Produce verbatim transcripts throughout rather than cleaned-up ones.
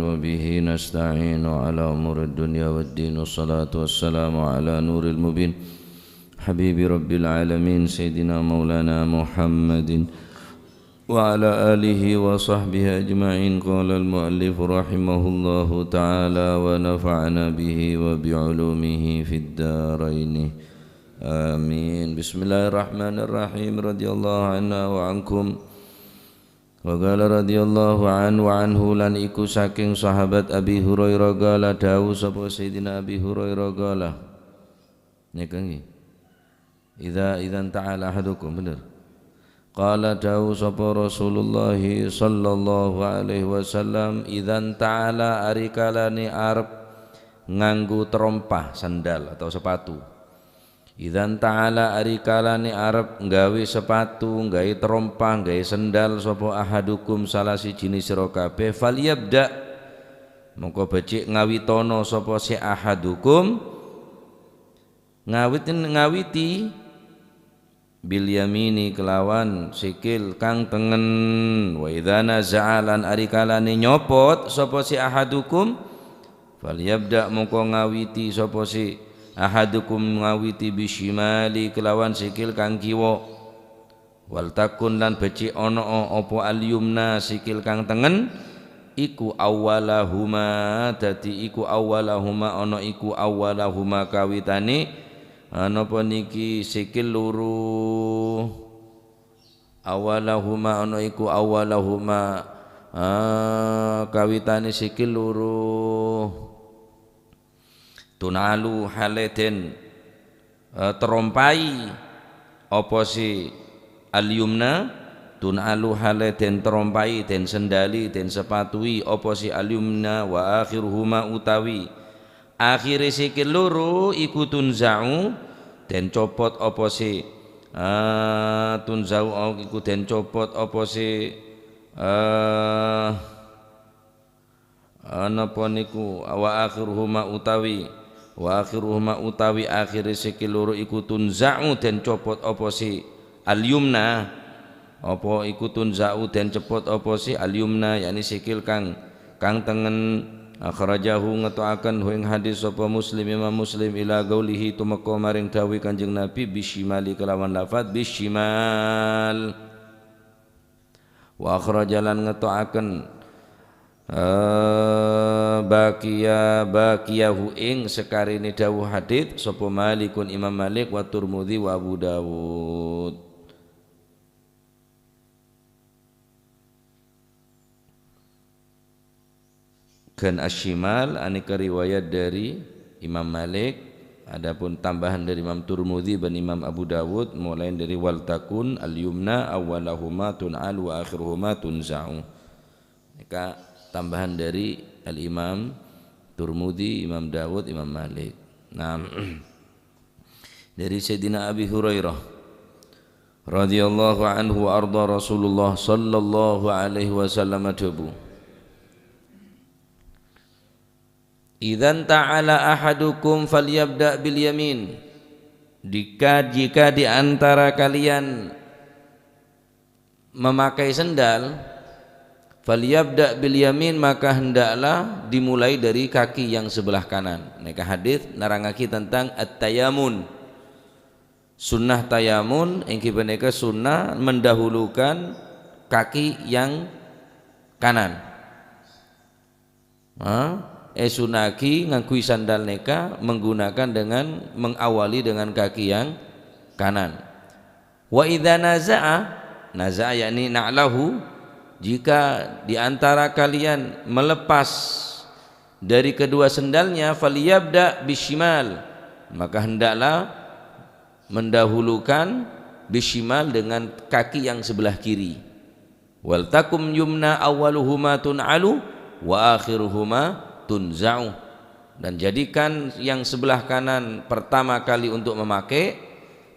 وبه نستعين على أمور الدنيا والدين. والصلاة والسلام على نور المبين حبيب رب العالمين سيدنا مولانا محمد وعلى آله وصحبه أجمعين. قال المؤلف رحمه الله تعالى ونفعنا به وبعلومه في الدارين. آمين. بسم الله الرحمن الرحيم. رضي الله عنا وعنكم. Wa qala radhiyallahu anhu wa anhu, lan iku saking sahabat Abi Hurairah qala, dawuh sapa Sayyidina Abi Hurairah qala. Nèka nggih. Idza, idzan ta'ala ahadukum, bener. Qala, dawuh sapa Rasulullah sallallahu alaihi wasallam, idzan ta'ala, ari kalane arep nganggo terompa, sandal atau sepatu. Idzan ta'ala, ari kalane arep nggawe sepatu, nggawe terompa, nggawe sendal sapa ahadukum, salah sijine sira kabeh, falyabda, mongko becik ngawitono sapa se ahadukum, ngawit-, ngawiti bil yamini kelawan sikil kang tengen. Wa idza naza'a, lan ari kalane nyopot sapa se ahadukum, falyabda, mongko ngawiti sapa se ahadukum ngawiti bisyimali kelawan sikil kang kiwa. Wal takun, lan becik ono'o apa al-yumna, sikil kang tengen, iku awwalahuma, dadi iku awwalahuma, ana iku awwalahuma kawitane, ah, napa niki sikil loro. Awwalahuma, ana iku awwalahuma, ah, kawitane sikil loro. Tun'alu, hale den, eh, terompai, apa si al-yumna, tun'alu, hale den terompai, den sendali, den sepatui, apa si al-yumna, wa akhiruhuma, utawi akhire sikil loro iku tunza'u, den copot, apa si, eh, tunza'u, au-, iku den copot, apa si, eh, Anapa niku, wa akhiruhuma utawi, wa akhiruhuma utawi akhire sikil loro iku tunza'u, den copot apa si al-yumna, apa iku tunza'u, den cepot apa si al-yumna, yakni sikil kang, kang tengen. Akhrajahu, ngeto'aken hu ing hadis sapa Muslim, Imam Muslim, ila qaulihi, tumeka maring dawuhe Kanjeng Nabi, bisyimali, kelawan lafat bisyimal. Wa akhraja, lan ngeto'aken, eh, baqiya-, baqiyahu, ing sakarene dawuh hadits, sapa Malikun, Imam Malik, wa Turmudzi, wa Abu Dawud. Gan asyimal aneka riwayat dari Imam Malik, adapun tambahan dari Imam Turmudzi ban Imam Abu Dawud, mulai dari wal takun al-yumna awwalahuma tun'al wa akhiruhuma tunza'u. Neka tambahan dari Al-Imam Turmudzi, Imam Dawud, Imam Malik. Nah, dari Sayyidina Abi Hurairah radhiyallahu anhu wa arda, Rasulullah sallallahu alaihi wasallam adhabu, "Idzan ta'ala ahadukum falyabda bil yamin." Jika, jika di antara kalian memakai sendal, "falyabda bil yamin," maka hendaklah dimulai dari kaki yang sebelah kanan. Neka hadis nerangagi tentang at-tayamun. Sunnah tayamun inggih paneka sunnah mendahulukan kaki yang kanan. Ha? Esunagi nganggui sandal neka menggunakan dengan mengawali dengan kaki yang kanan. Wa idza naza'a, naza'a yakni na'lahu, jika di antara kalian melepas dari kedua sendalnya, falyabda bisyimal, maka hendaklah mendahulukan bisyimal dengan kaki yang sebelah kiri. "Wal takum yumna awwaluhuma tun'alu wa akhiruhuma tunza'u." Dan jadikan yang sebelah kanan pertama kali untuk memakai,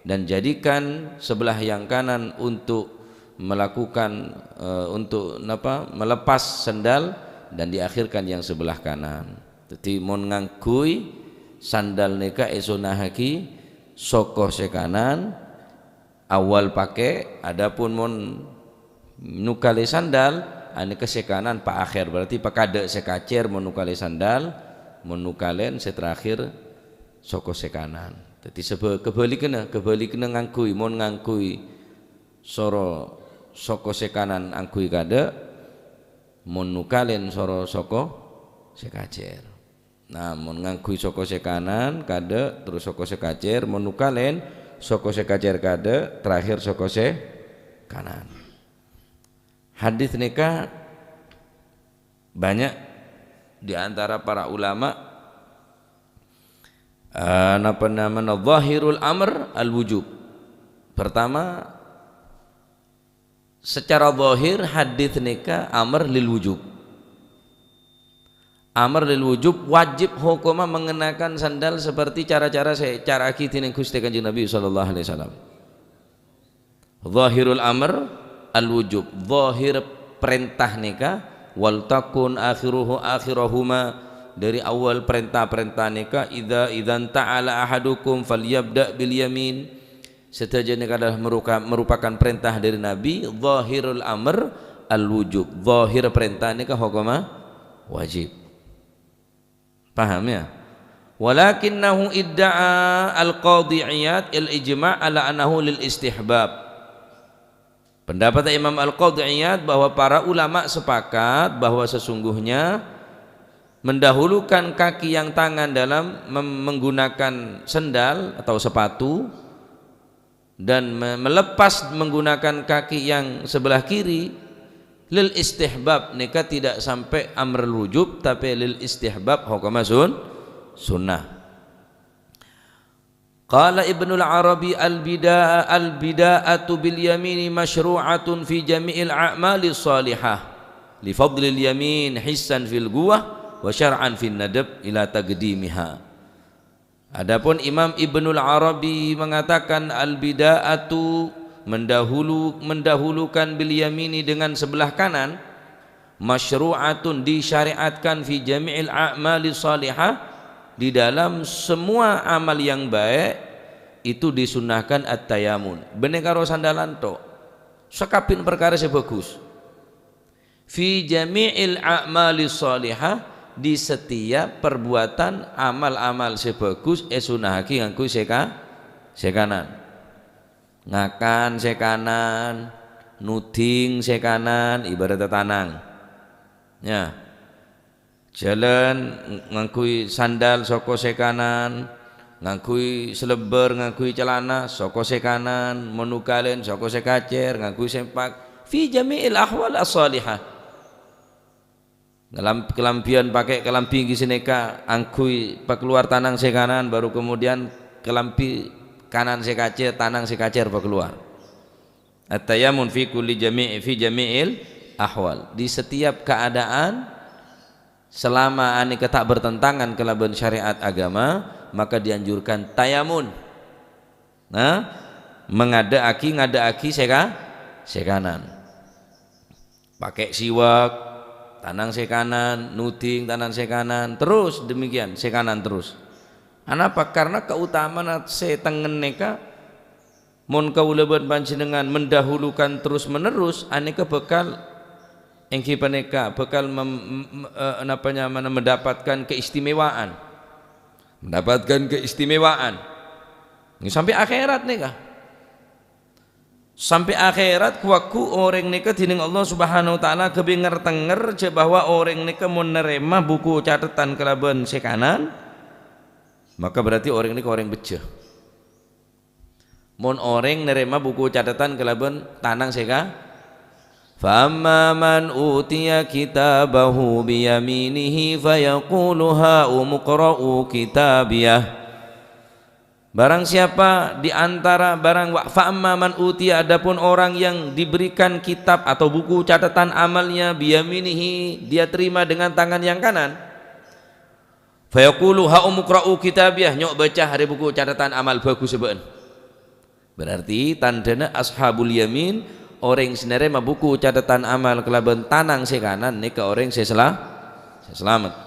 dan jadikan sebelah yang kanan untuk melakukan, eh, untuk napa, melepas sendal, dan diakhirkan yang sebelah kanan. Jadi, mon nganggui sandal neka esunahagi soko se kanan, awal pake, adapun mon nukale sandal, Anèka sè kanan pa akhèr, berarti pakaḍâ' sè kacèr mon nokalè sandal, mon nokalèn sè terakhir soko sè kanan. Dhâddhi sebâ-, kebalikanna, kebalikanna ngangghuy, mon ngangghuy soro soko sè kanan angghuy kaḍâ', mon nokalèn soro soko sè kacèr. Nah, mon ngangghuy soko sè kanan kaḍâ', terros soko sè kacèr, mon nokalèn soko sè kacèr kaḍâ', terakhir soko sè kanan. Hadis nèka banyak di antara para ulama, eh, napa namana, zahirul amr al-wujub. Pertama, secara zahir hadis nèka amr lil wujub. Amr lil wujub, wajib hukoma mengenakan sandal seperti cara-cara sè ècara'aghi dèning Ghustè Kanjeng Nabi sallallahu alaihi wasallam. Zahirul amr al-wujub. Zahir perintah nèka, "Wal takun akhiruhu akhirahuma." Dari awal perintah-perintah nèka, "Idza, idzan ta'ala ahadukum falyabda' bil yamin." Sadhâjâ nèka adalah meruka-, merupakan perintah dari Nabi, zahirul amr al-wujub. Zahir perintah nèka hukoma wajib. Paham, ya? Walakinnahu idda'a al-Qadhi Iyad al-ijma' ala annahu lil istihbab. Pendapat Imam Al-Qadhi Iyad bahwa para ulama sepakat bahwa sesungguhnya mendahulukan kaki yang tangan dalam mem-, menggunakan sendal atau sepatu dan me-, melepas menggunakan kaki yang sebelah kiri, lil istihbab, nèka tidak sampai amrul wujub, tapi lil istihbab, hukoma sun-, sunnah. Qala Ibnul Arabi, "Al-bida-, al-bida'atu bil yamini masyru'atun fi jami'il a'mali shalihah, li fadlil yamin hissan fil quwwah wa syar'an fin nadab ila taqdimiha." Adapun Imam Ibnul Arabi mengatakan, "Al-bida'atu, mendahulu-, mendahulukan bil yamini, dengan sebelah kanan, masyru'atun, disyariatkan, fi jami'il a'mali shalihah, di dalam semua amal yang baik, itu disunnahkan at-tayamun." Bânnè karo sandalan tok. Sakabin perkara sè bagus. Fi jami'il a'mali shalihah, di setiap perbuatan amal-amal sè bagus èsunnahaghi ngangghuy sè ka-, sè kanan. Ngakan sè kanan, nuding sè kanan, ibarat tanang. Ya. Jhâlân ng-, ngangghuy sandal soko sè kanan, ngangghuy selebbâr, ngangghuy calana soko sè kanan, mon nokalèn soko sè kacèr, ngangghuy sempak, fi jami'il ahwal as-shalihah. Ngalam-, kalambhiyân, pakè kalambhi ghi' sanèka angghuy pakalowar tanang sè kanan, baru kemudian kalambhi kanan sè kacèr, tanang sè kacèr pakalowar. At-tayamun fi kulli jami'i, fi jami'il ahwal. Di setiap keadaan, selama anèka ta' bertentangan kalabân syariat agama, maka dianjurkan tayamun. Nah, mangadâ'aghi, ngadâ'aghi sè ka-, sè kanan. Pakè siwak, tanang sè kanan, nuding, tanang sè kanan, terus demikian, sè kanan terus. Anapa? Karena kautamaanna sè tengngen nèka, mon kaulâ bân panjhennengngan mendahulukan terus-menerus, anèka bhâkal, èngghi panèka, bhâkal mem-, m-, eh, napa nyamana, mendapatkan keistimewaan. Mendapatkan keistimewaan. Sampè' akhèrat nèka. Sampè' akhèrat, ghu-lagghu orèng nèka dhinèng Allah Subhanahu wa Ta'ala ghâbây nger-tenger jhâ' bahwa orèng nèka mon narèma buku cathetan kalabân sè kanan, maka berarti orèng nèka orèng bejjhâ. Mon orèng narèma buku cathetan kalabân tanang sè ka-, "Fa amma man utiya kitabahu bi yaminihi fa yaqulu ha'umu iqra'u kitabiyah." Barang siapa di antara barang wa-, fa amma man utiya, adapun orang yang diberikan kitab atau buku catatan amalnya, biyaminihi, dia terima dengan tangan yang kanan. Fa yaqulu, "Ha'umu iqra'u kitabiyah," nyo' baca arèya buku catatan amal bagus bâ'ân. Berarti tandhâna ashabul yamin, orèng sè narèma buku catatan amal kalabân tanang sè kanan, nèka orèng sè sela-, sè salamet.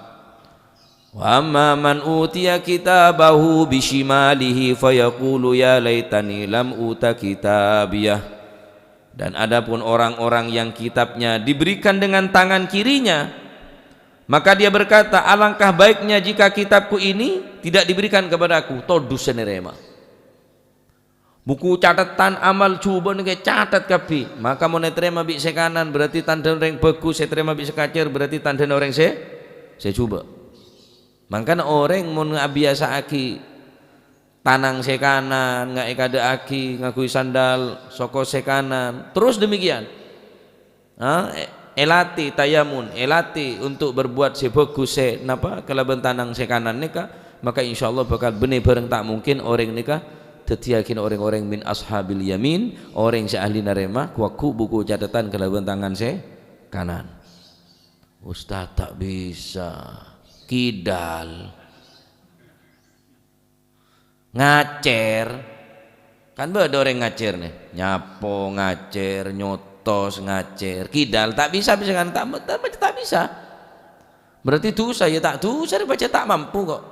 Wa amma man utiya kitabahu bishimalihi fayaqulu ya laitani lam uta kitabiyah. Dan adapun orang-orang yang kitabnya diberikan dengan tangan kirinya, maka dia berkata, "Alangkah baiknya jika kitabku ini tidak diberikan kepadaku." Todus sè narèma. Buku catetan amal jhubâ' nèka catet kabbhi. Maka mon ètarèma bi' sè kanan, berarti tandhâna orèng bhâghus, ètarèma bi' sè kacèr, berarti tandhâna orèng sè, sè jhubâ'. Mangkana orèng mon abiyasa'aghi tanang sè kanan, nga-, èkadâ'aghi ngangghuy sandal soko sè kanan, terus demikian. Ha, e-, èlatè tayamun, èlatè untuk berbuat sè bhâghus sè napa kalabân tanang sè kanan nèka, maka insyaallah bhâkal bânnè bhâreng ta' mungkin orèng nèka dhâddhiyâghin orèng-orèng min ashabil yamin, orèng sè ahli narèma ghu-lagghu buku catetan kalabân tangan sè kanan. Ustaz ta' bisa, kidal. Ngacèr. Kan bâdâ orèng ngacèr, nè. Nyapo ngacèr, nyotos ngacèr. Kidal ta' bisa, bisa kan? Ta', ta', ta' bisa. Berarti dhusa, ya ta' dhusa, rè pajhât ta' mampu kok.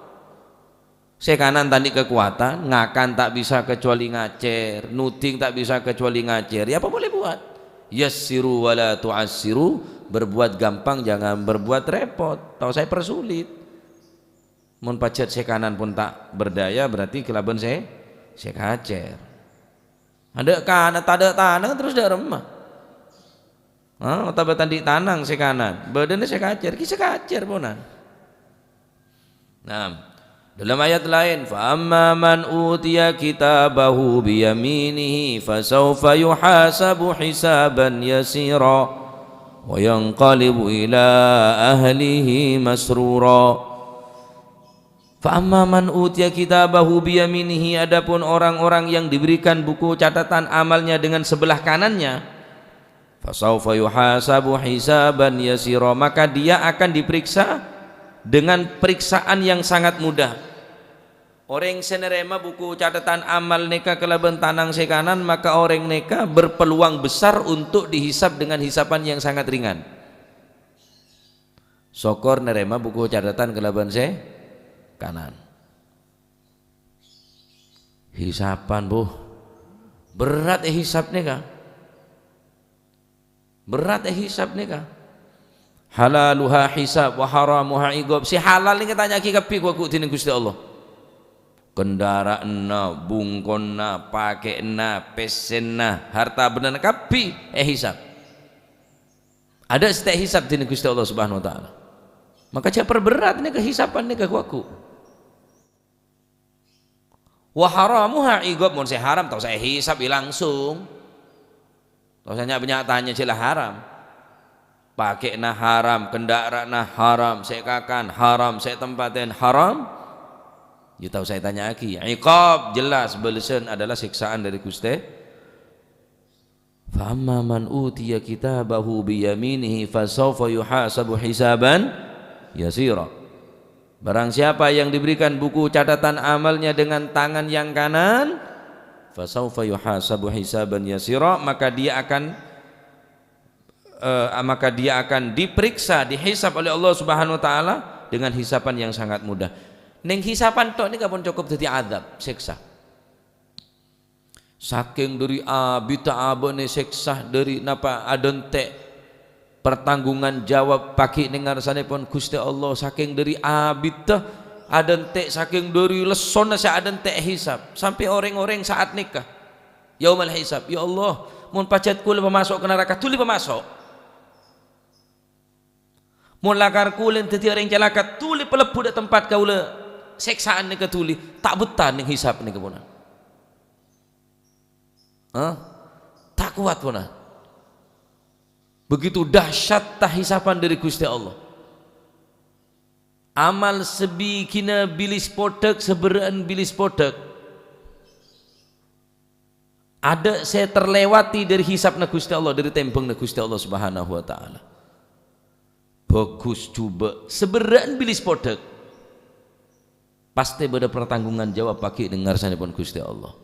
Sè kanan ta' andi' kakowadhân, ngakan ta' bisa kecuali ngacèr, nuding ta' bisa kecuali ngacèr. Ya apa boleh buat? Yassiru wa la tu'assiru, berbuat gampang, jangan berbuat repot. Ta' osa èpersulit. Mon pajhât sè kanan pon ta' berdaya, berarti kalabân sè, sè kacèr. Adâ' kan-, tadâ' tanang terros dâ' remma. Ha, otabâ ta' andi' tanang sè kanan, bâdâna sè kacèr, ghi sè kacèr ponan. Nah, dalam ayat lain, "Fa amma man utiya kitabahu bi yaminihi, fa sawfa yuhasabu hisaban yasira, wa yanqalibu ila ahlihi masrura." Fa amma man utiya kitabahu bi yaminihi, adapun orang-orang yang diberikan buku catatan amalnya dengan sebelah kanannya, "Fasaufa yuhasabu hisaban yasira," maka dia akan diperiksa dengan periksaan yang sangat mudah. Orèng sè narèma buku catatan amal nèka kalabân tanang sè kanan, maka orèng nèka berpeluang besar untuk dihisab dengan hisaban yang sangat ringan. Sokor narèma buku catatan kalabân sè kanan. Hisaban, Bu. Berat èhisab nèka. Berat èhisab nèka. Halaluha hisab wa haramuha iqab. Sè halal nèka ètanya'aghi kabbhi ghu-lagghu dhinèng Ghustè Allah. Kendara'anna, bungkonna, pakè'na, pèssèna, harta bendana kabbhi èhisab. Adâ' sè ta' èhisab dhinèng Ghustè Allah Subhanahu wa Ta'ala. Maka jhâ' perberat nèka hisaban nèka ghu-lagghu. Wa haramuha iqab, mon sè haram ta' osa èhisab, ya langsung. Ta' osa nya'-bânnya' tanya jhâ' la haram. Pakè'na haram, kendara'anna haram, sè èkakan haram, sè ètempatè haram. Ya ta' osa ètanya'aghi. Iqab jelas bâlessan adalah sèksaan dâri Ghustè. Fa amma man utiya kitabahu bi yaminihi fa sawfa yuhasabu hisaban yasira. Barang siapa yang diberikan buku catatan amalnya dengan tangan yang kanan, fa sawfa yuhasabu hisaban yasira, maka dia akan, eh, maka dia akan diperiksa, dihisab oleh Allah Subhanahu wa Ta'ala dengan hisaban yang sangat mudah. Neng hisaban tok nèka pon cokop dhâddhi adzab, sèksa. Sakèng dâri abiddhâ abâ'na sèksa dâri napa adântè' pertanggungan jawab paghi' neng ngarsanèpon Ghustè Allah, sakèng dâri abiddhâ adântè', sakèng dâri lessona sè adântè' hisab, sampè' orèng-orèng sa'at nèka. Yaumal hisab, "Ya Allah, mon pajhât kaulâ pamaso' ka naraka, dhuli pamaso'. Mon lakar kaulâ dhâddhi orèng calaka, dhuli palebbhu dâ' tempat kaulâ sèksaan nèka dhuli, ta' bettah neng hisab nèka ponan." Hah? Ta' kowat ponan. Begitu dahsyat tahisaban dâri Ghustè Allah. Amal sè bighina bilis podhâk, sè berrâ'ân bilis podhâk. Adâ' sè terlewati dâri hisabna Ghustè Allah, dâri tèmbhângnga Ghustè Allah Subhanahu wa Ta'ala. Bhâghus jhubâ', sè berrâ'ân bilis podhâk. Pastè bâdâ pertanggungan jawab paghi' neng ngarsanèpon Ghustè Allah.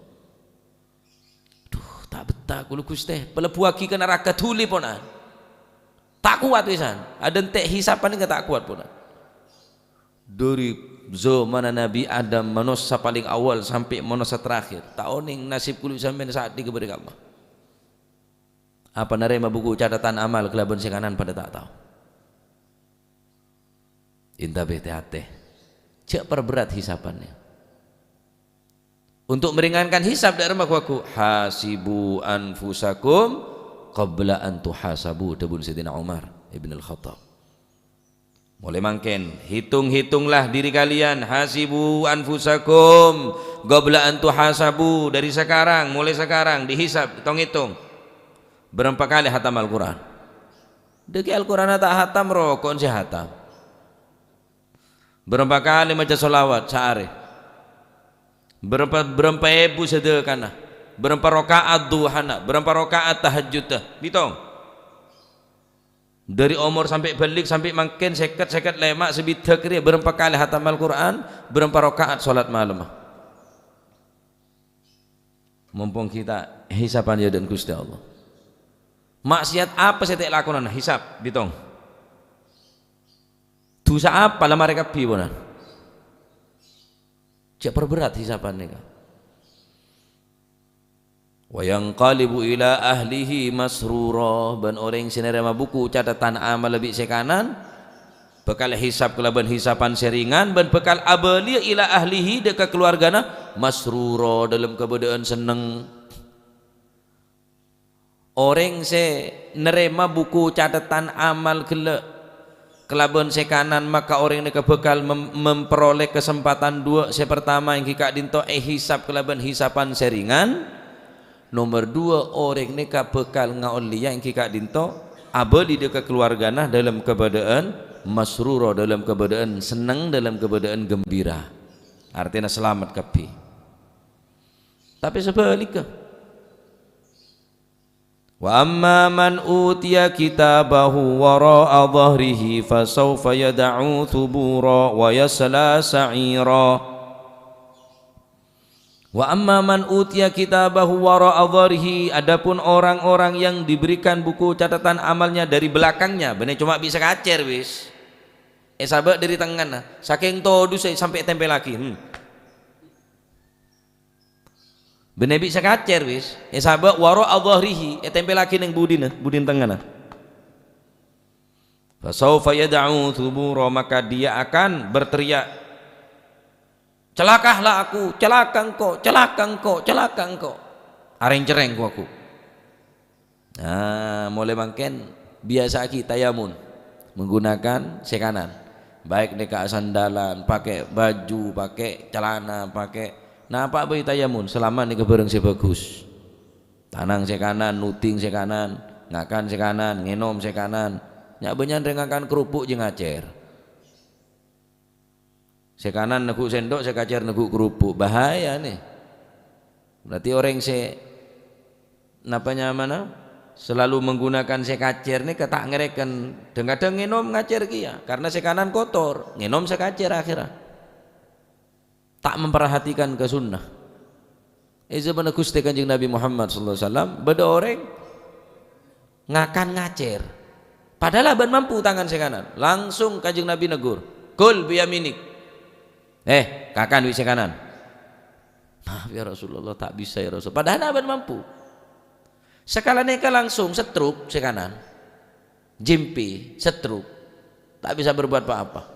Duh, ta' bettah kaulâ, Ghustè. Palebbhuwâghi ka naraka dhuli ponan. Ta' kowat pisan. Adântè' hisaban nèka ta' kowat ponan. Dâri zamanna Nabi Adam, manossa palèng awwal, sampè' manossa terakhir. Ta' onèng nasib kaulâ sampèyan sa'at nèka bâdâ ka'emma. Apa narèma buku catatan amal kalabân sè kanan padâ ta' tao. Èntabè tè-atè. Jhâ' perberat hisapannya. Untuk meringankan hisab dâ' remma ghu-lagghu, "Hasibu anfusakum qabla an tuhasabu," dhâbuna Sayyidina Umar ibn al-Khattab. Mulai mangkèn, hitung-hitunglah diri kalian, "Hasibu anfusakum qabla an tuhasabu," dari sekarang, mulai sekarang dihisab, tong-ètong. Bârâmpa kalè hatam Al-Qur'an? Dhâggi' Al-Qur'anna ta' hatam, roko'na sè hatam. Bârâmpa kalè maca sholawat saarè? Bârâmpa, bârâmpa èbu sadhâkana? Bârâmpa raka'at duhana? Bârâmpa raka'at tahajjudda? Bitong. Dhâri omor sampè' bâlik sampè' mangkèn sèket, sèket lèma', sabidhâk rèya, bârâmpa kalè hatam Al-Qur'an, bârâmpa raka'at sholat malemma? Mompong ghi' ta' hisaban è adâ'na Ghustè Allah. Maksiat apa sè ta' èlakonana? Hisab, bitong. Dhusa apa la marè kabbhi, ponan? Jhâ' perberat hisaban nèka. "Wa yanqalibu ila ahlihi masrura," bân orèng sè narèma buku catatan amalla bi' sè kanan, bhâkal èhisab kalabân hisaban sè ringan, bân bhâkal abâliyâ ila ahlihi, dâ' ka kalowargana, masrura, dâlem kabâdâ'ân senneng. Orèng sè narèma buku catatan amal ghellâ' kalabân sè kanan, maka orèng nèka bhâkal mem-, memperoleh kasempatan duwâ'. Sè partama èngghi ka'dinto èhisab kalabân hisaban sè ringan. Nomer duwâ', orèng nèka bhâkal ngaollèya èngghi ka'dinto abâli dâ' ka kalowargana dâlem kabâdâ'ân masrura, dâlem kabâdâ'ân senneng, dâlem kabâdâ'ân ghembira. Artèna salamet kabbhi. Tapè sabhâligghâ, "Wa amma man utiya kitabahu wara'a dhahrihi fasawfa yad'u thubura wa yasla sa'ira. Wa amma man utiya kitabahu wara'a dhahrihi," adapun orang-orang yang diberikan buku catatan amalnya dari belakangnya, bânnè coma bi' sakacèr, wis. Èsabâ' dâri tengngana, sakèng todusâ sampè' ètèmpèllaghi. Hmm. Bânnè bi' sakacèr, wis. Èsabâ' wara'a dhahrihi, ètèmpèllaghi neng budina, budina tengngana. "Fasawfa yad'u thubura," maka dia akan berteriak, "Celakalah aku, celaka engko', celaka engko', celaka engko'." Arèng-cerèng, ghu-lagghu. Nah, molaè mangkèn biyasa'aghi tayamun, menggunakan sè kanan. Baik nèka asandalan, pakè baju, pakè calana, pakè napa bhâi tayamun, salama nèka bhârâng sè bhâghus. Tanang sè kanan, nuding sè kanan, ngakan sè kanan, ngènom sè kanan. Nya' bânnya'an rèng ngakan kerupuk jiyâ ngacèr. Sè kanan neggu' sendok, sè kacèr neggu' kerupuk. Bahaya, nè. Berarti orèng sè, napa nyamana, selalu menggunakan sè kacèr nèka ta' ngèrèken. Dhâng-kadhâng ngènom ngacèr kèya, karena sè kanan kotor, ngènom sè kacèr akhèrra. Ta' memperhatikan ka sunnah. È zamanna Ghustè Kanjeng Nabi Muhammad sallallahu alaihi wasallam, bâdâ orèng ngakan ngacèr. Padahal abân mampu tangan sè kanan. Langsung Kanjeng Nabi neggur, "Kul biyaminik." "Eh, kakan bi' sè kanan." "Maaf ya Rasulullah, ta' bisa ya Rasul." Padahal abân mampu. Sakalènèka langsung setruk sè kanan. Jimpi, setruk. Ta' bisa berbuat pa-apa.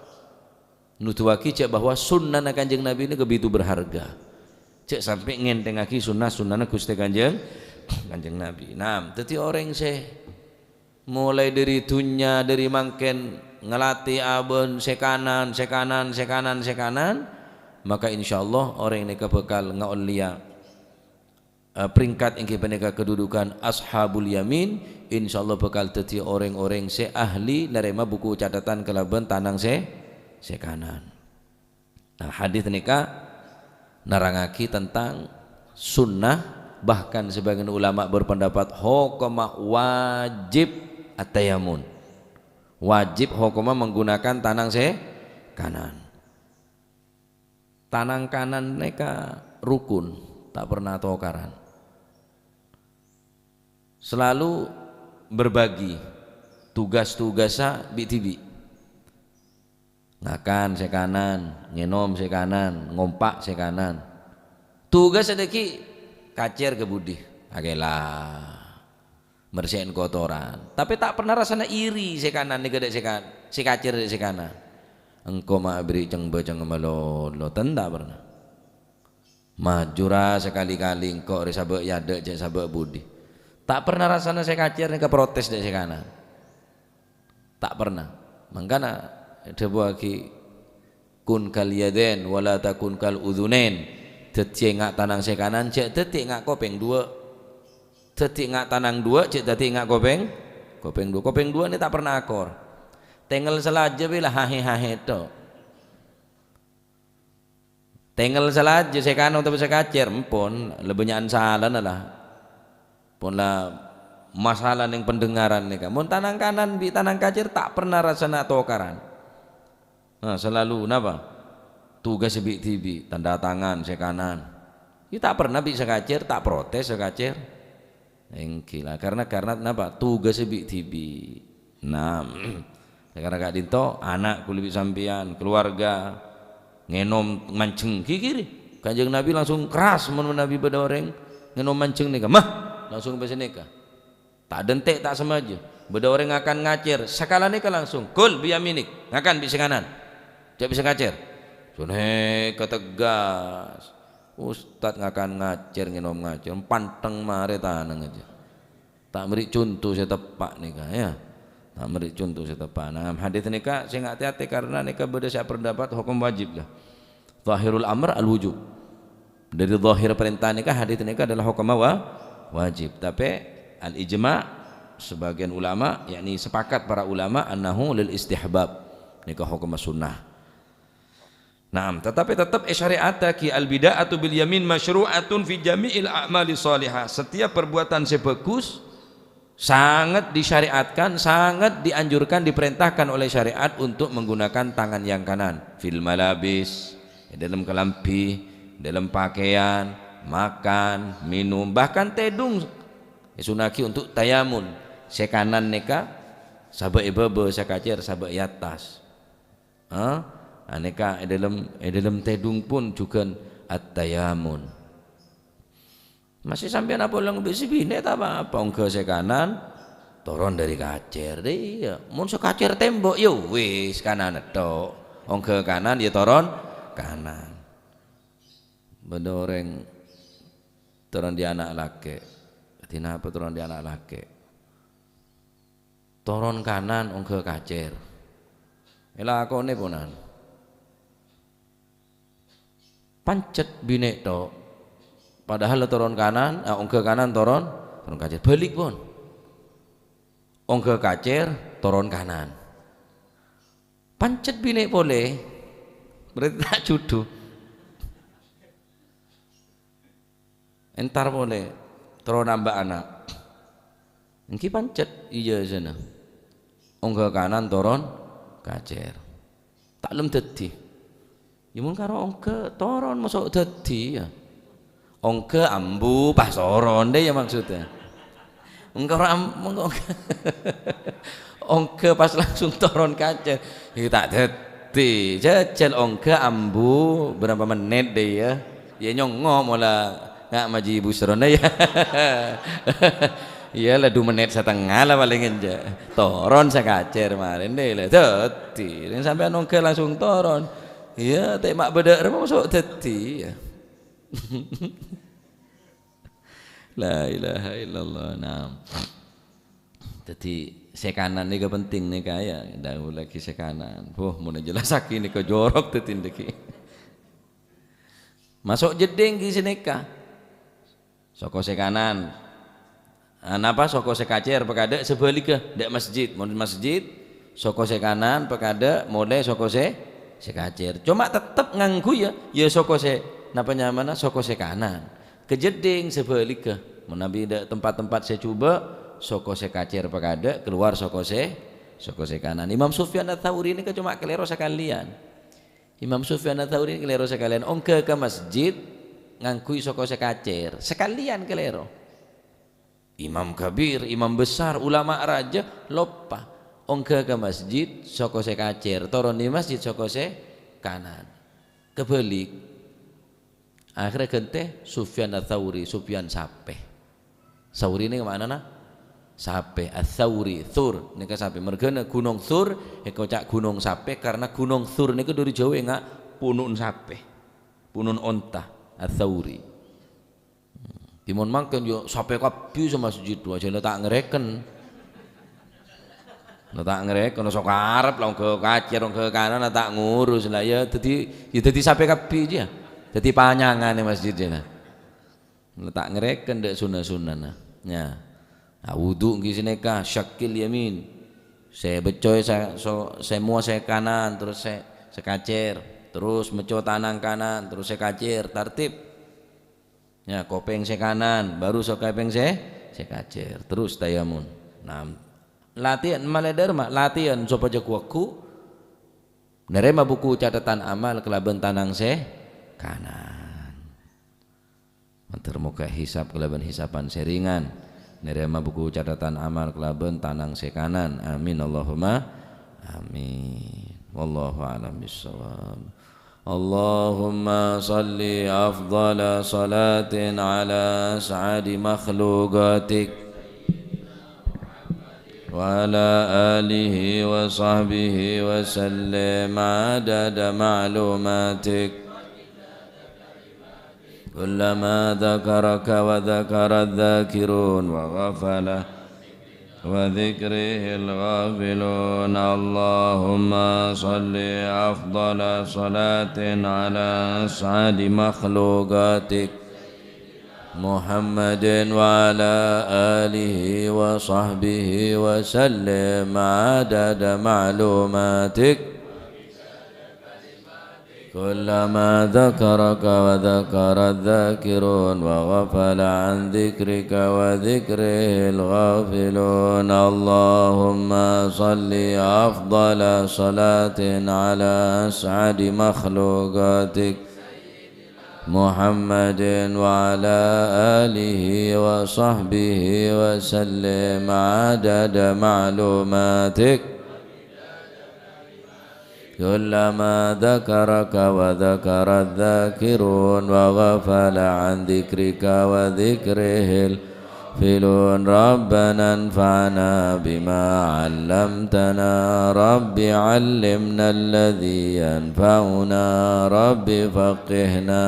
Nuduwaghi jhâ' bahwa sunnana Kanjeng Nabi nèka bhâghi berharga. Jhâ' sampè' ngènthèngaghi sunnah-sunnahna Ghustè Kanjeng, Kanjeng Nabi. Nah, dhâddhi orèng sè molaè dâri dhunnya, dâri mangkèn ngalatè abân sè kanan, sè kanan, sè kanan, sè kanan, maka insyaallah orèng nèka bhâkal ngaollèya eh, peringkat èngghi panèka kedudukan Ashabul Yamin, insyaallah bhâkal dhâddhi orèng-orèng sè ahli narèma buku catatan kalabân tanang sè, sè kanan. Nah, hadis nèka nerrangaghi tentang sunnah, bahkan sebagian ulama berpendapat hokomma wajib at-tayamun. Wajib hokomma menggunakan tanang sè kanan. Tanang kanan nèka rukun, ta' pernah tokaran. Selalu berbagi tugas-tugassa bi'-dhibi'. Ngakan sè kanan, ngènom sè kanan, ngompa' sè kanan. Tugas dhâggi' kacèr ka budi. Akèla. Mersè'è kotoran. Tapè ta' pernah rassana iri sè kanan nèka dâ' sè kan-, sè kacèr dâ' sè kanan. Engko' ma' aberri' ceng-bâceng malolo, ten ta' pernah. Maju ra sakali-kali engko' rè sabâ' è adâ' cè' sabâ' budi. Ta' pernah rassana sè kacèr nèka protes dâ' sè kanan. Ta' pernah. Mangkana èdhâbuwâghi, "Kun kal yadain wa la takun kal udzunain." Dhâddhiyâ enga' tanang sè kanan, jhâ' dhâddhi enga' kopèng duwâ'. Dhâddhi enga' tanang duwâ', jhâ' dhâddhi enga' kopèng, kopèng duwâ'. Kopèng duwâ' nè ta' pernah akor. Tèngghâl salajâ bi' la hahe-hahe tho. Tèngghâl salajâ sè kanan otabâ sè kacèr, empon, la bânnya'an salana la. Pon la masalah neng pendengaran nèka. Mon tanang kanan bi' tanang kacèr ta' pernah rassana tokaran. Nah, selalu napa? Tugas bi'-dhibi', tanda tangan sè kanan. Iyâ ta' pernah bi' sè kacèr, ta' protes sè kacèr. Èngghi la, karena, karena napa? Tugas bi'-dhibi'. Nah, karena ka'dinto ana' kulâ bi' sampèyan, keluarga, ngènom manjheng, ghi-, ghi-, Kanjeng Nabi langsung keras mon Nabi bâdâ orèng ngènom manjheng nèka, "Mah!" Langsung pèssè nèka. Ta' dântè', ta' samaja. Bâdâ orèng ngakan ngacèr, sakala nèka langsung, "Kul biyaminik," ngakan bi' sè kanan. Jhâ' bi' sè kacèr. Sunèka tegas. Ustad ngakan ngacèr, ngènom ngacèr, panteng marè tanang aja. Ta' mèrè conto sè teppa' nèka, ya. Ta' mèrè conto sè teppa'. Nah, hadis nèka sè nga'-, ati-ati karena nèka bâdâ sè apendapat hokom wajib, ya. Zahirul amr al-wujub. Dâri zahir parènta nèka, hadis nèka adalah hokom wa-, wajib. Tapè al-ijma', sebagian ulama, yakni sepakat para ulama, annahu lil istihbab. Nèka hokom sunnah. Naam, tetapi tetep èsyari'ataghi al-bida'atu bil yamin masyru'atun fi jami'il a'mali shalihah. Setiap perbuatan sè bhâghus sangat disyariatkan, sangat dianjurkan, diperintahkan oleh syariat untuk menggunakan tangan yang kanan. Fil malabis, è dâlem kalambhi, dâlem pakaian, makan, minum, bahkan tèdung èsunna'aghi untuk tayamun. Sè kanan nèka sabâ' è bâbâ, sè kacèr sabâ' è attas. Ha? Anèka è dâlem, è dâlem tèdung pon jhughân at-tayamun. Masè sampèyan apolong bi' sè binè' ta' pa-apa, ongghâ sè kanan toron dâri kacèr. Iyâ, mon sè kacèr tembok, ya wis, kanan tho. Ongghâ kanan, ya toron kanan. Bâdâ orèng toron dâri ana' lakè'. Dhâddhi napa toron dâri ana' lakè'? Toron kanan ongghâ kacèr. Èlakonè ponan. Pancet binè' tho. Padahal toron kanan, ah, ongghâ kanan toron, toron kacèr. Balik pon. Ongghâ kacèr, toron kanan. Pancet binè' polè. Berarti ta' jhudhu. Entar polè, toron amba' ana'. Èngghi pancet, iyâ sèna. Ongghâ kanan toron kacèr. Ta' lem dhâddhi. Ya mon karo ongghâ toron maso' dhâddhi, ya. Ongghâ ambu pas toron, dâ' iyâ maksudnya. Ongghâ ora am-, ongghâ, ongghâ pas langsung toron kacèr. Iyâ ta' dhâddhi. Jhâjhâl ongghâ ambu berapa menit dâ' iyâ. Iyâ nyongngo' mola nga' maji busrona iyâ. Iyâ la du menit satengnga la palèng enjâ'. Toron sakacèr marèn dâ' iyâ la. Dhâddhi, rèng sampèyan ongghâ langsung toron. Iyâ, ta' ma' bâdâ rèma maso' dhâddhi, iyâ. La ilaha illallah. Naam. Dhâddhi, sè kanan nèka penting nèka, ya. Dâ'ulaghi sè kanan. Wah, mon èjellassaghi nèka jorok dhâddhi nèka. Maso' jeddhing ghi' sè nèka. Soko sè kanan. Ah, napa soko sè kacèr pakaḍâ' sabhâligghâ, ḍâ' masjid. Mon masjid, soko sè kanan pakaḍâ' molè soko sè, sè kacèr. Coma tettep ngangghuy, ya, ya soko sè, napa nyamana, soko sè kanan. Ka jeddhing sabhâligghâ. Manabi ḍâ' tempat-tempat sè jhubâ', soko sè kacèr pakaḍâ', kalowar soko sè, soko sè kanan. Imam Sufyan Ats-Tsauri nèka coma kalèro sakalèyan. Imam Sufyan Ats-Tsauri kalèro sakalèyan. Ongghâ ka masjid, ngangghuy soko sè kacèr. Sakalèyan kalèro. Imam kabir, imam besar, ulama rajâ, loppa. Ongghâ ka masjid, soko sè kacèr. Toron è masjid, soko sè kanan. Kebalik. Akhirnya ghântè Sufyan Ats-Tsauri, Sufyan sapè. Tsauri nèka ma'nana Sapè, Ats-Tsauri, Tsur, nèka sapè. Mergana Ghunong Tsur èkoca' Ghunong Sapè karena Ghunong Tsur nèka dhâri Jhâbâ ènga' punu'en sapè, punu'en onta, Ats-Tsauri. Dhimèn mangkèn, yâ, sapè kabbhi sè masjid, wajâna ta' ngarèken. Na ta' ngarèken, sè karep la ongghâ kacèr, ongghâ kanan, la ta' ngurus, la, yâ, dhâddhi, yâ, dhâddhi sapè kabbhi, yâ. Dhâddhi panyangan è masjid, yâ, la. La ta' ngarèken dâ' sunna-sunnana. Yâ. Ah, wudhu ghi' sanèka, syaqqil yamin. Sè beccè sè, so-, sè mowa sè kanan, terros sè, sè kacèr. Terros mècco tanang kanan, terros sè kacèr, tartib. Yâ, kopèng sè kanan, baru sè kopèng sè, sè kacèr. Terros tayamum. Nah, latihan, malè dhârma, latihan sopajâ ghu-lagghu narèma buku catatan amal kalabân tanang sè kanan. Mator moghâ hisab kalabân hisaban sè ringan. Narèma buku catatan amal kalabân tanang sè kanan. Amin, Allahumma amin. Wallahu a'lam bishawab. اللهم صل أفضل صلاة على أسعد مخلوقاتك وعلى آله وصحبه وسلم عدد معلوماتك. كلما ذكرك وذكر الذاكرون وغفل وذكره الغافلون. اللهم صل أفضل صلاة على أسعد مخلوقاتك محمد وعلى آله وصحبه وسلم عدد معلوماتك. كلما ذكرك وذكر الذاكرون وغفل عن ذكرك وذكره الغافلون. اللهم صل أفضل صلاة على أسعد مخلوقاتك محمد وعلى آله وصحبه وسلم عدد معلوماتك. كلما ذكرك وذكر الذاكرون وغفل عن ذكرك وذكره الغافلون. ربنا انفعنا بما علمتنا. رب علمنا الذي ينفعنا. رب فقهنا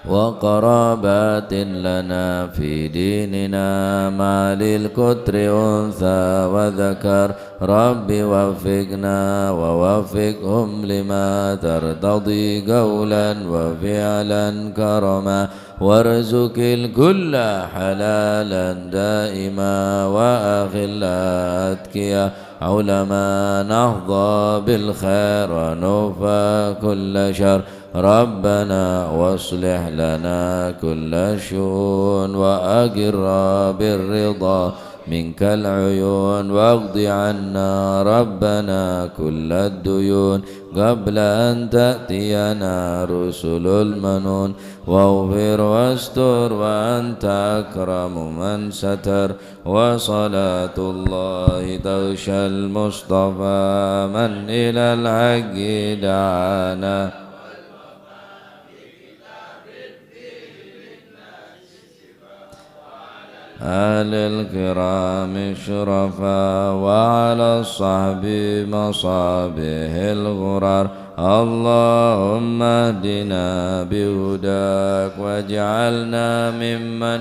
وقرابات لنا في ديننا مع ذي القطر أنثى وذكر. رب وفقنا ووفقهم لما ترتضي قولا وفعلا كرما. وارزق الكل حلالا دائما وأخلاء أتقيا علماء نحظى بالخير ونكفى كل شر. ربنا واصلح لنا كل الشؤون وأقر بالرضا منك العيون واقض عنا ربنا كل الديون قبل أن تأتينا رسل المنون واغفر واستر وأنت أكرم من ستر. وصلاة الله تغشى المصطفى من إلى الحق دعانا. أهل الكرام الشرفاء وعلى الصحب مصابيح الغرر. اللهم اهدنا بهداك واجعلنا ممن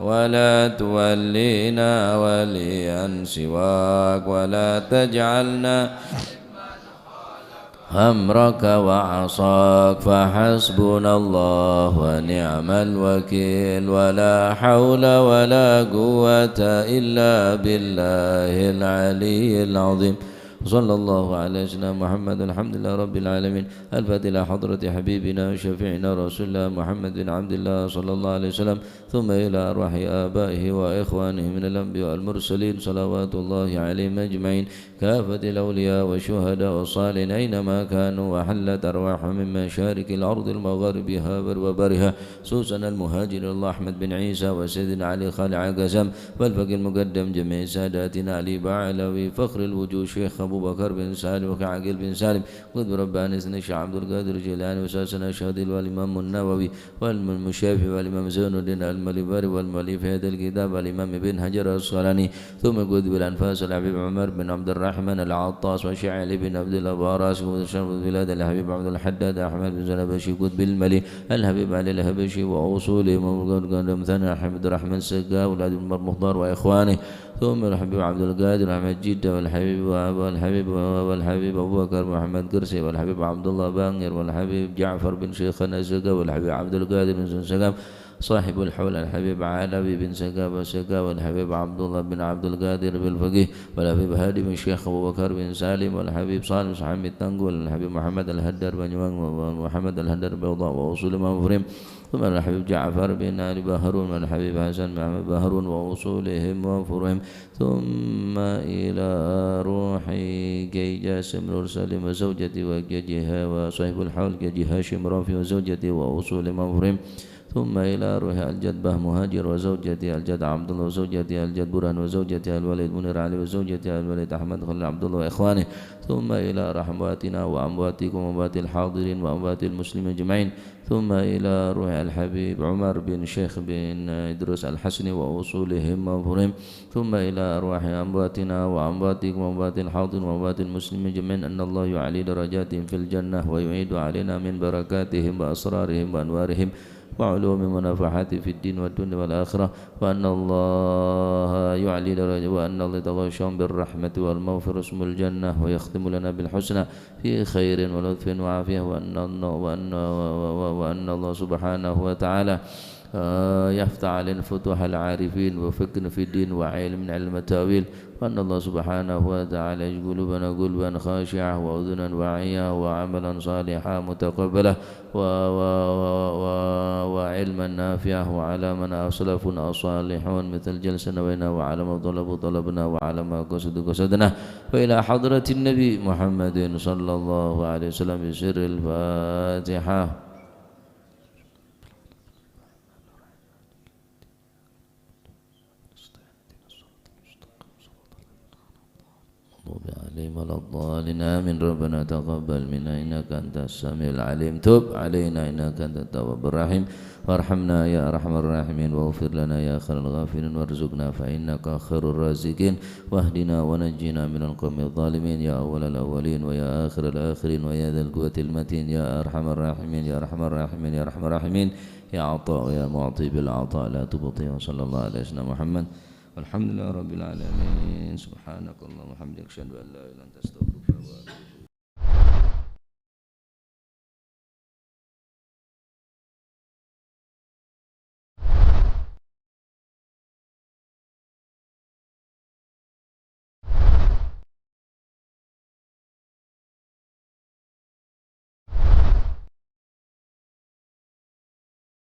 ولا تولينا وليا سواك ولا تجعلنا أمرك وعصاك فحسبنا الله ونعم الوكيل ولا حول ولا قوة إلا بالله العلي العظيم. صلى الله على سيدنا محمد. الحمد لله رب العالمين. الفاتحة لحضرة حبيبنا وشفيعنا رسول الله محمد بن عبد الله صلى الله عليه وسلم. ثم إلى أرواح آبائه وإخوانه من الأنبياء والمرسلين صلوات الله عليهم أجمعين، كافة الأولياء والشهداء والصالحين أينما كانوا، وحلت أرواحهم من مشارق الأرض المغاربها وبرها، خصوصا المهاجر إلى الله أحمد بن عيسى وسيدنا علي خالع قسم والفقيه المقدم جميع ساداتنا علي بعلوي فخر الوجود شيخ أبو بكر بن سالم وكعقيل بن سالم قطب رباني سيدنا الشيخ عبد القادر الجيلاني وأساسنا الشاذلي والإمام النووي والإمام الشافعي والإمام زين الدين المالباري والمؤلف هذا الكتاب والإمام ابن حجر العسقلاني ثم قطب الأنفاس الحبيب عمر بن عبد الرحمن العطاس والشيخ علي بن عبد الله باراسي وشرف البلاد الحبيب عبد الحداد أحمد بن زنبشي قطب الملي الحبيب علي الحبشي وأصولهم وقد قدم ثنا حمد الرحمن سقا والحبيب عمر مختار وإخوانه ثم الحبيب عبد القادر أحمد جدة والحبيب وأبا الحبيب وأبا الحبيب أبو بكر محمد قرسي والحبيب عبد الله بانجر والحبيب جعفر بن شيخنا سقا والحبيب عبد القادر بن سقا صاحب الحول الحبيب علوي بن سقا وسقا والحبيب عبد الله بن عبد القادر بالفقيه والحبيب هادي بن شيخ أبو بكر بن سالم والحبيب صالح بن حميد تنقل والحبيب محمد الهدار بن ومحمد الهدار بيضاء وأصول مفرم ثم الحبيب جعفر بن علي بهرون والحبيب حسن بن أحمد بهرون وأصولهم وفروعهم ثم إلى روح كي جاسم نور سليم وزوجته وكي جها وصاحب الحول كي جها هاشم رافي وزوجته وأصولهم وفروعهم ثم إلى روح الجد به مهاجر وزوجته الجد عبد الله وزوجته الجد برهان وزوجته الوليد منير علي وزوجته الوليد أحمد خليل عبد الله وإخوانه ثم إلى أرواح أمواتنا وأمواتكم وأموات الحاضرين وأموات المسلمين أجمعين ثم إلى روح الحبيب عمر بن شيخ بن إدريس الحسني وأصولهم وفروعهم ثم إلى أرواح أمواتنا وأمواتكم وأموات الحاضرين وأموات المسلمين أجمعين أن الله يعلي درجاتهم في الجنة ويعيد علينا من بركاتهم وأسرارهم وأنوارهم وعلومهم ونفحاتهم في الدين والدنيا والآخرة وأن الله يعلي درجة وأن الله يتغشاهم بالرحمة والمغفرة ويسكنهم الجنة ويختم لنا بالحسنى في خير ولطف وعافية وأن الله وأن وأن الله سبحانه وتعالى آه، يفتح علينا فتوح العارفين وفقه في الدين وعلم علم التأويل وأن الله سبحانه وتعالى يجعل قلوبنا قلوبا خاشعة وأذنا واعية وعملا صالحا متقبلا و و و و وعلما نافعا وعلى ما سلفنا الصالحون مثل جلسنا بيننا وعلى ما طلبوا طلبنا وعلى ما قصدوا قصدنا وإلى حضرة النبي محمد صلى الله عليه وسلم بسر الفاتحة. المغضوب عليهم ولا الضالين. آمين. ربنا تقبل منا إنك أنت السميع العليم. تب علينا إنك أنت التواب الرحيم. وارحمنا يا أرحم الراحمين. واغفر لنا يا خير الغافرين. وارزقنا فإنك خير الرازقين. واهدنا ونجنا من القوم الظالمين. يا أول الأولين ويا آخر الآخرين ويا ذا القوة المتين. يا أرحم الراحمين. يا أرحم الراحمين. يا أرحم الراحمين. يا عطاء يا معطي بالعطاء لا تبطي. وصلى الله على سيدنا محمد. والحمد لله رب العالمين. سبحانك اللهم وبحمدك. أشهد أن لا إله إلا أنت. أستغفرك وأتوب إليك.